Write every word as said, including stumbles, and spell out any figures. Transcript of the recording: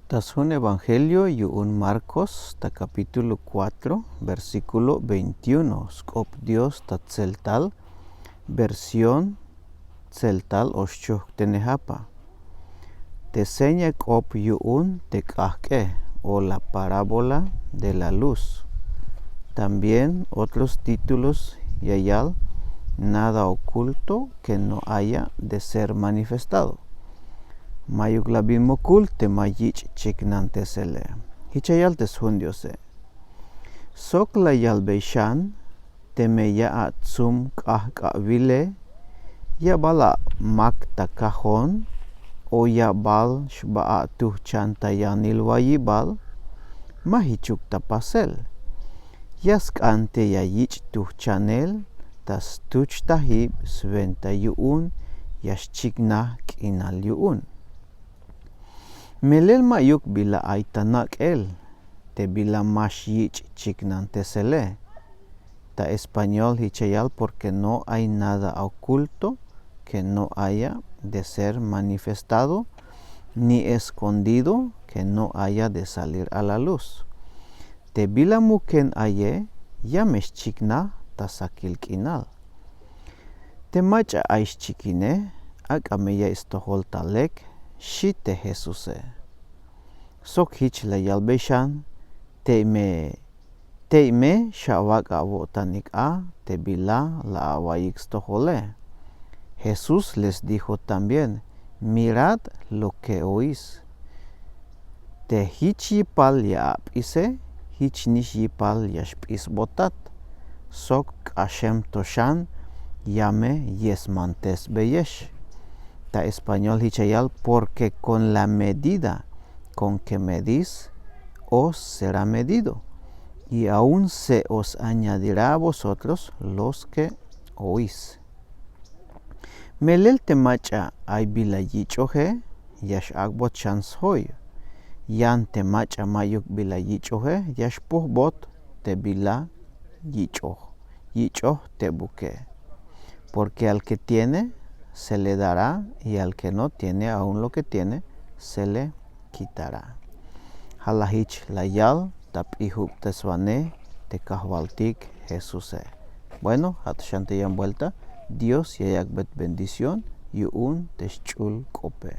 Ta sjun evangelio yu'un Marcos ta kapítulo kuatro, versíkulo veintiuno, sk'op Dios ta tseltal, versión tseltal o xchujk te nejapa. Te seña k'op yu'un te k'ajk'e, o la parábola de la luz. También otros títulos ya yal: nada oculto que no haya de ser manifestado. Ma'yuk la bin mukul te ma yich' chiknantesele. Jich ya yal te sjun Diose. Sok la yalbey xan, teme ya atsum k'ajk'awile, ya bal amak ta kajon, o ya bal xba atujchan ta yanil wayibal, ma jichuk ta pasel. Ya sk'an te ya yich' tujchanel ta stuch ta jib swenta yu'un ya xchiknaj k'inal yu'un. Melel ma'yuk bila ay ta nak'el te bila ma xyich' chiknantesele. Ta español jich ya yal: porque no hay nada oculto que no haya de ser manifestado, ni escondido que no haya de salir a la luz. Te bila muken aye, ya me xchiknaj ta sakil k'inal. Te mach'a ay xchikine, ak'a me ya'iy stojol ta lek, xi' te Jesuse. Sok jich la yalbey xan, tey me, tey me xawak' awo'tanik a te bila la awa'iyik stojole. Jesús les dijo también: mirad lo que oís. Te jich yipal ya ap'ise, jichnix yipal ya xp'isbotat. Sok k'axem to xan ya me yesmantesbeyex. Ta español jich ya yal: porque con la medida con que medís, os será medido, y aún se os añadirá a vosotros los que oís. Melel te mach'a ay bila yich'oje, ya x'ak'bot xan sjoy. Yan te mach'a ma'yuk bila yich'oje, ya xpojbot te bila yich'oj, yich'oj te buke. Porque al que tiene, se le dará, y al que no tiene, aun lo que tiene, se le quitará. Ja' la jich la yal ta p'ijubteswanej te Kajwaltik Jesuse. Bueno, ja' to xan te yan buelta. Dios ya yak'bey bendición yu'un te xch'ul k'ope.